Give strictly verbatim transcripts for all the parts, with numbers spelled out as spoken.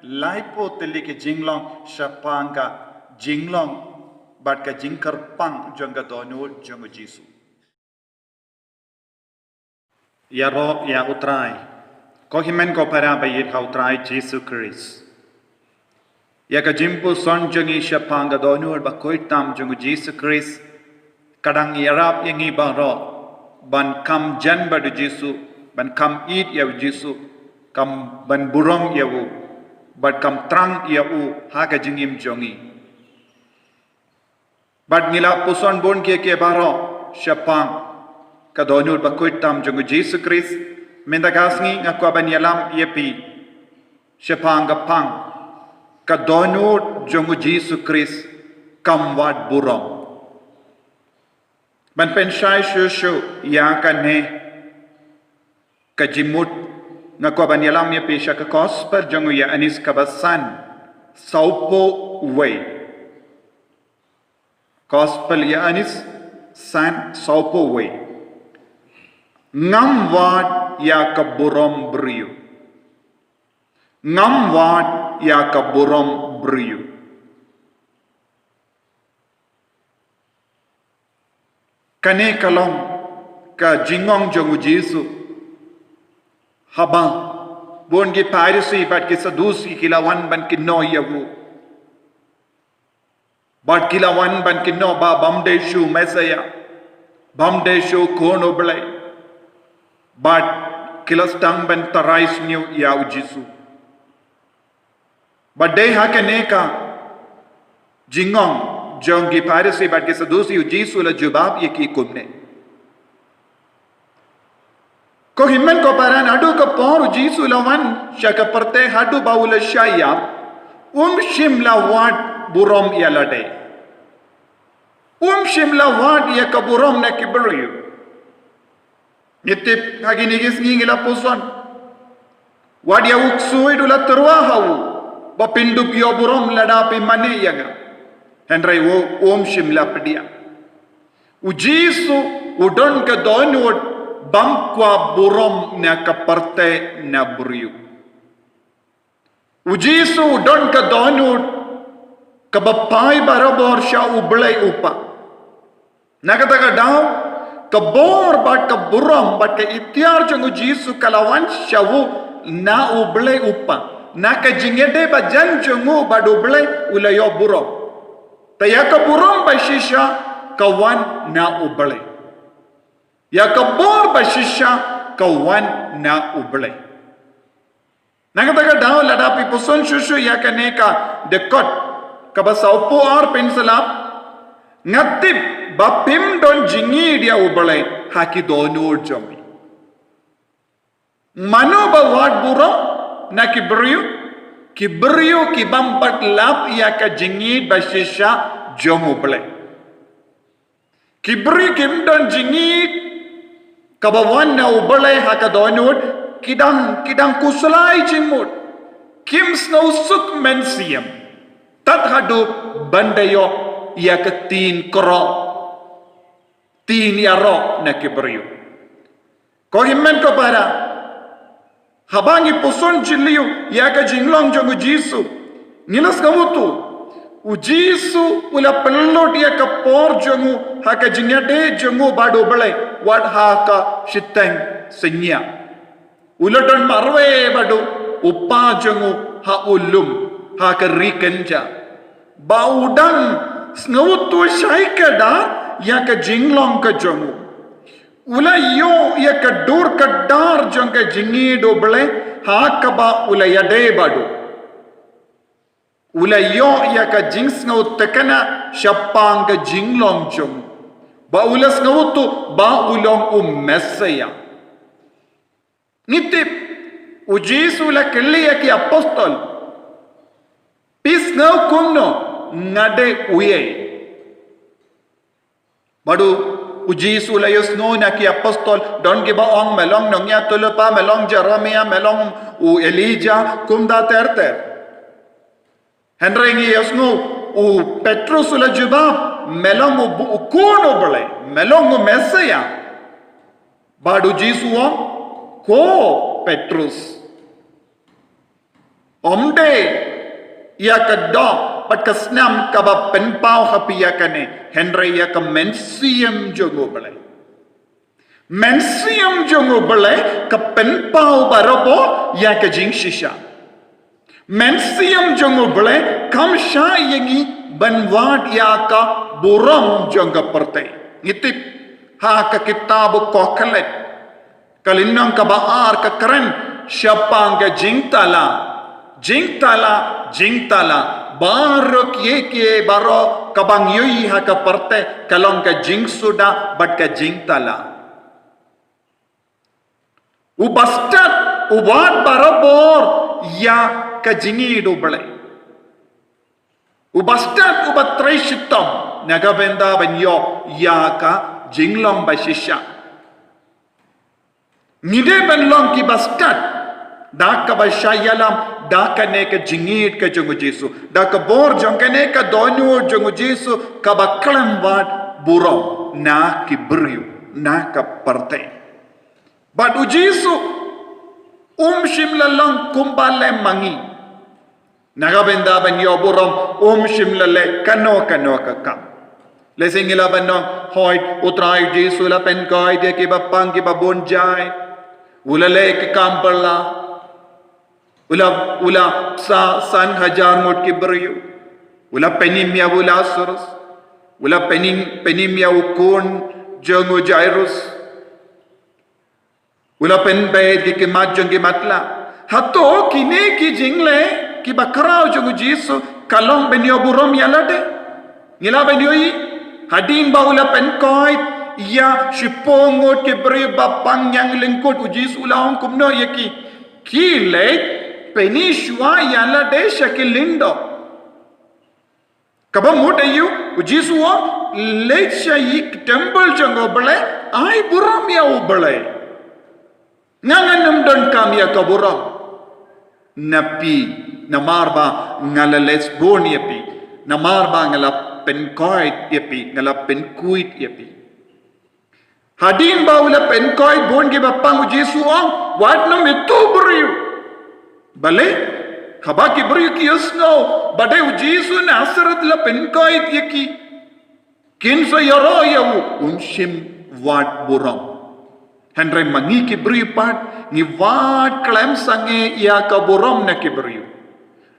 Laiphew tylli ki jinglong shaphang ka jinglong bad ka jingkyrpang jong ka dohnud jong u Jisu. Ïaroh ïa u Trai. Ko hynmen ko para ba ïeit ha u Trai Jisu Khrist. Ïa ka jingpuson jong ngi shaphang ka dohnud ba khuid tam jong u Jisu Khrist ka dang ïarap ïa ngi baroh ban kham jan bad u Jisu, ban kham ïeit ïa u Jisu, kham ban burom ïa u, bad kham thrang ïa u ha ka jingim jong ngi. Bad ngi la puson bun kiei kiei baroh shaphang ka dohnud ba khuid tam jong u Jisu Khrist. Mynta ka sngi nga kwah ban ïalam ïa phi shaphang ka phang ka dohnud jong u Jisu Khrist kam wad burom. Ban pynshai shuh shuh ïa kane ka jingmut, nga kwah ban ïalam ïa phi sha ka Gospel jong u Ïoannis kaba san, sawphew wei. Gospel Ïoannis san, sawphew wei. Ngam wad ïa ka burom briew. Ngam wad ïa ka burom briew. Kane ka long ka jingong jong u Jisu haba bun ki Pharisi bad ki Sadusi ki la wan ban kynnoh ïa u. Bad ki la wan ban kynnoh ba bym dei shuh Messaïah, bym dei shuh Khun u Blei. Bad ki la sdang ban tharai sniew ïa u Jisu. Bad dei ha kane ka jingong jong ki Pharisi bad ki Sadusi, u Jisu u la jubab ïa ki kumne. Ko hynmen ko para, naduh ka por u Jisu u la wan sha ka pyrthei haduh ba u la shah ïap, um shym la wad burom ïa lade. Um shym la wad ïa ka burom na ki briew. Ngi tip ha kine ki sngi ngi la puson. Wat ïa u ksuid u la tyrwa ha u ba phin dup ïoh burom lada phi mane ïa nga. Hynrei u, um shym la pdiang. U Jisu u don ka dohnud bym kwah burom na ka pyrthei na briew. U Jisu u don ka dohnud kaba phai barabor sha u Blei u Kpa. Na kata ka daw, ka bor bad ka burom bad ka iktiar jong u Jisu ka la wan sha u na u Blei u Kpa. Na ka jingïadei bajan jong u bad u Blei u la ïoh burom. Te ïa ka burom ba shisha ka wan na u Blei. Ïa ka bor ba shisha ka wan na u Blei. Na kata ka daw lada phi puson shuh shuh ïa kane ka dkhot kaba sawphew ar, phin sa lap, nga tip ba phim don jingïeit ïa u Blei ha ki dohnud jong phi. Mano ba wad burom na ki briew? Ki briew ki bym pat lap ïa ka jingïeit ba shisha jong u Blei. Ki briew kim don jingïeit kaba wan na u Blei ha ka dohnud, ki dang, ki dang khuslai jingmut. Kim sngewsuk mynsiem. Tad haduh ban da ïoh ïa ka ktien khroh, ktien ïaroh na ki briew. Ko hynmen ko para, haba ngi puson jylliew ïa ka jinglong jong u Jisu, ngi la sngewthuh u Jisu u la pynlut ïa ka por jong u ha ka jingïadei jong u bad u Blei wat ha ka shiteng synñiang. U la don marwei bad u Kpa jong u ha u lum ha ka ri kynja, ba u dang sngewthuh shai kdar ïa ka jinglong ka jong u. U la ïoh ïa ka dur ka dar jong ka jingïeit u Blei ha kaba u la ïadei bad u. U la ïoh ïa ka jingsngewtynnad shaphang ka jinglong jong u, ba u la sngewthuh ba u long u Messaïah. Ngi tip u Jisu u la kylli ïa ki apostol, phi sngew kumno, nga dei uei? Bad u Jisu u la ïohsngew na ki apostol, don kiba ong me long nongïathuhlypa, me long Jeremiah, me long u Elijah, kumta ter ter. Hynrei ngi ïohsngew u Petrus u la jubab, me long u, u Khun u Blei, me long u Messaïah. Bad u Jisu u ong, ko Petrus, Ym dei ïa ka doh bad ka snam kaba pynpaw ha phi ïa kane, hynrei ïa ka mynsiem jong U Blei. Mynsiem jong U Blei ka pynpaw barabor ïa ka jingshisha. Mynsiem jong U Blei kam shah ïa ngi ban wad ïa ka burom jong ka pyrthei. Ngi tip ha ka kitab u Kohelet, ka lynnong kaba ar, ka kren shaphang ka jingthala. Jingthala, jingthala. Baroh kiei kiei baroh kaba ngi ïohi ha ka pyrthei ka long ka jingsuda bad ka jingthala. U bastad u wad barabor ïa ka jingïeit U Blei. U bastad uba trei shitom na ka bynta ban ïoh ïa ka jinglong bashisha. Ngi dei ban long ki bastad da kaba shah ïalam da kane ka jingïeit ka jong U Jisu, da ka bor jong kane ka dohnud jong U Jisu kaba khlem wad burom na ki briew, na ka pyrthei. Bad U Jisu um shym la long kumba leh ma ngi. Na ka bynta ban ïoh burom um shym la leh kano kano ka kam. Lehse ngi lah ban ong, hooid, U Trai U Jisu u la pynkoit ïa kiba pang, kiba bun jait. U la leh ki kam bylla. U la, u la sah san hajar ngut ki briew. U la pynim ïa u Lasarus. U la pynim, pynim ïa u khun jong u Jairus. U la pynbeit ki khmat jong ki matlah. Hato kine ki jingleh kiba khraw jong U Jisu ka long ban ïoh burom ïa lade? Ngi lah ban ïohi, hadien ba u la pynkoit ïa shiphew ngut ki briew ba pang ñianglyngkut, U Jisu u la ong kumno ïa ki? Khie leit, pyni shuwa ïa lade sha ki lyngdoh. Kaba mut aïu? U Jisu u ong, leit sha ïing temple jong U Blei, ai burom ïa U Blei. Nga, ngan ym donkam ïa ka burom na phi, namar ba nga la leh bun ïa phi, namar ba nga la pynkoit ïa phi, nga la pynkhuid ïa phi. Hadien ba u la pynkoit bun kiba pang, U Jisu u ong, wat nym ïathuh briew. Balei? Haba ki briew ki ïohsngew ba dei U Jisu Nasareth la pynkoit ïa ki, kin sa ïaroh ïa u, un shym wad burom. Hynrei ma ngi ki briew pat, ngi wad khlem sangeh ïa ka burom na ki briew.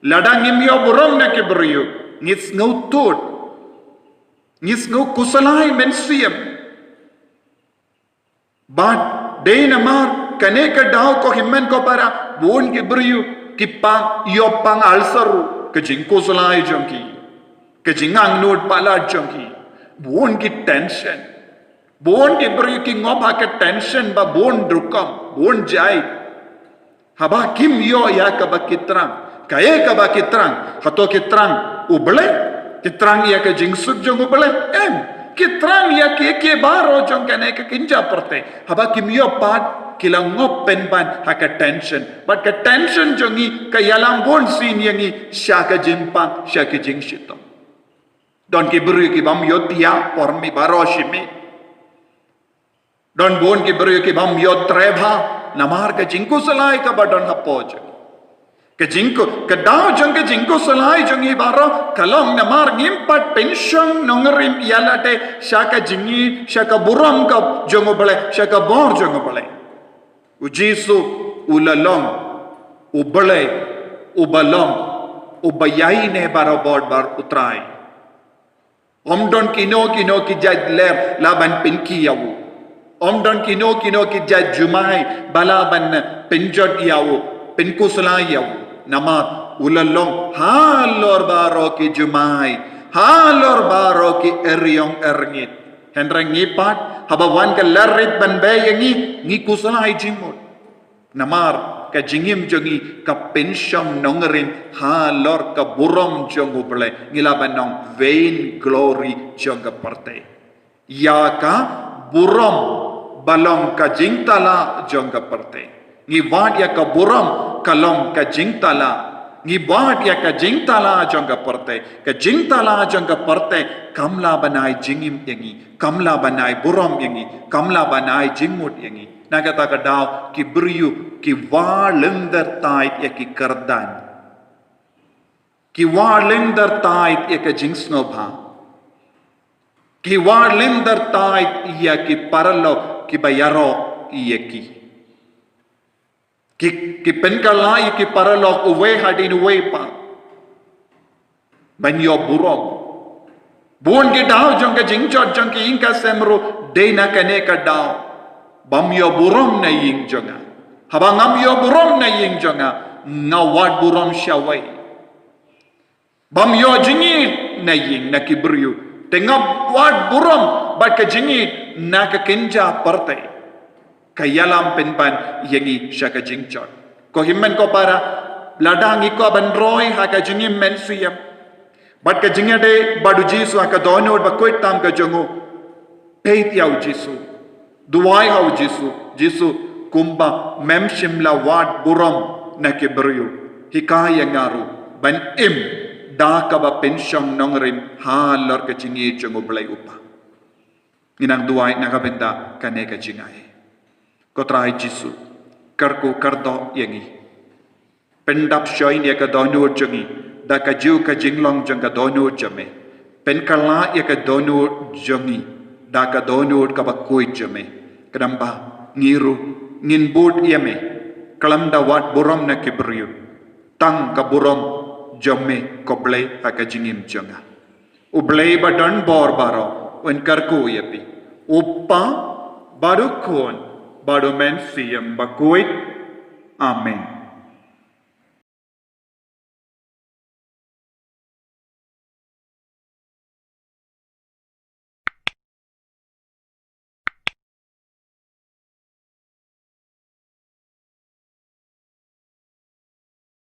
Lada ngim ïoh burom na ki briew, ngi sngewthuh. Ngi sngew khuslai mynsiem. Bad dei namar kane ka daw, ko hynmen ko para, bun ki briew ki pang, ïoh pang ulcer ruh, ka jingkhuslai jong ki, ka jingangnud palat jong ki, bun ki tension. Bun ki briew ki ngop ha ka tension ba bun rukom, bun jait. Haba kim ïoh ïa kaba ki thrang. Kaei kaba ki thrang? Hato ki thrang U Blei? Ki thrang ïa ka jingsuk jong U Blei? Em. Ki thrang ïa kiei kiei baroh jong kane ka kynja pyrthei. Haba kim ïoh pat, ki la ngop pynban ha ka tension. Bad ka tension jong ngi ka ïalam bun sien ïa ngi sha ka jingpang, sha ka jingshitom. Don ki briew ki bym ïoh thiah por miet baroh shi miet. Don bun ki briew ki bym ïoh trei bha namar ka jingkhuslai kaba don hapoh jong ngi. Ka jingkhu-, ka daw jong ka jingkhuslai jong ngi baroh ka long namar ngim pat pynshong nongrim ïa lade sha ka jingïeit, sha ka burom ka jong U Blei, sha ka bor jong U Blei. U Jisu u la long U Blei uba long, uba ïaineh barabor bad U Trai. Ym don kino kino ki jait lead lah ban pynkhih ïa u. Ym don kino kino ki jait jumai ba lah ban pynjot ïa u, pynkhuslai ïa u. Namar u la long halor baroh ki jumai, halor baroh ki eriong erngit. Hynrei ngi pat, haba wan ka lad rit ban beh ïa ngi, ngi khuslai jingmut. Namar ka jingim jong ngi ka pynshong nongrim halor ka burom jong U Blei, ngi lah ban ong vain glory jong ka pyrthei. Ïa ka burom ba long ka jingthala jong ka pyrthei. Ngi wad ïa ka burom ka long ka jingthala. Ngi wad ïa ka jingthala jong ka pyrthei. Ka jingthala jong ka pyrthei kam lah ban ai jingim ïa ngi, kam lah ban ai burom ïa ngi, kam lah ban ai jingmut ïa ngi. Na kata ka daw ki briew ki wad lynter tait ïa ki kyrdan. Ki wad lyngder tait ïa ka jingsngewbha. Ki wad lyngder tait ïa ki paralok kiba ïaroh ïa ki. Ki, ki pynkylla ïa ki paralok uwei hadien uwei pat ban ïoh burom. Bun ki daw jong ka jingjot jong ki ïing ka sem ruh dei na kane ka daw. Bym ïoh burom na ïing jong nga. Haba ngam ïoh burom na ïing jong nga, nga wad burom shawei. Bym ïoh jingïeit na ïing na ki briew, te nga wad burom bad ka jingïeit na ka kynja pyrthei. Ka ïalam pynban ïa ngi sha ka jingjot. Ko hynmen ko para, lada ngi kwah ban roi ha ka jingim mynsiem bad ka jingïadei bad u Jisu ha ka dohnud ba koit tam ka jong u, peit ïa u Jisu. Duwai ha u Jisu, Jisu, kumba mem shym la wad burom na ki briew, hikai ïa nga ruh ban im da kaba pynshong nongrim halor ka jingïeit jong U Blei U Kpa. Ngi nang duwai na ka bynta kane ka jingai. Ko Trai Jisu, kyrkhu kyrdoh ïa ngi. Pyndap shai ïa ka dohnud jong ngi da ka ju ka jinglong jong ka dohnud jong me. Pynkylla ïa ka dohnud jong ngi da ka dohnud kaba koit jong me. Khnang ba ngi ruh ngin bud ïa me khlem da wad burom na ki briew, tang ka burom jong me, ko Blei, ha ka jingim jong nga. U Blei ba don bor baroh un kyrkhu ïa phi, U Kpa bad U Khun bad U Mynsiem Bakhuid. Amen.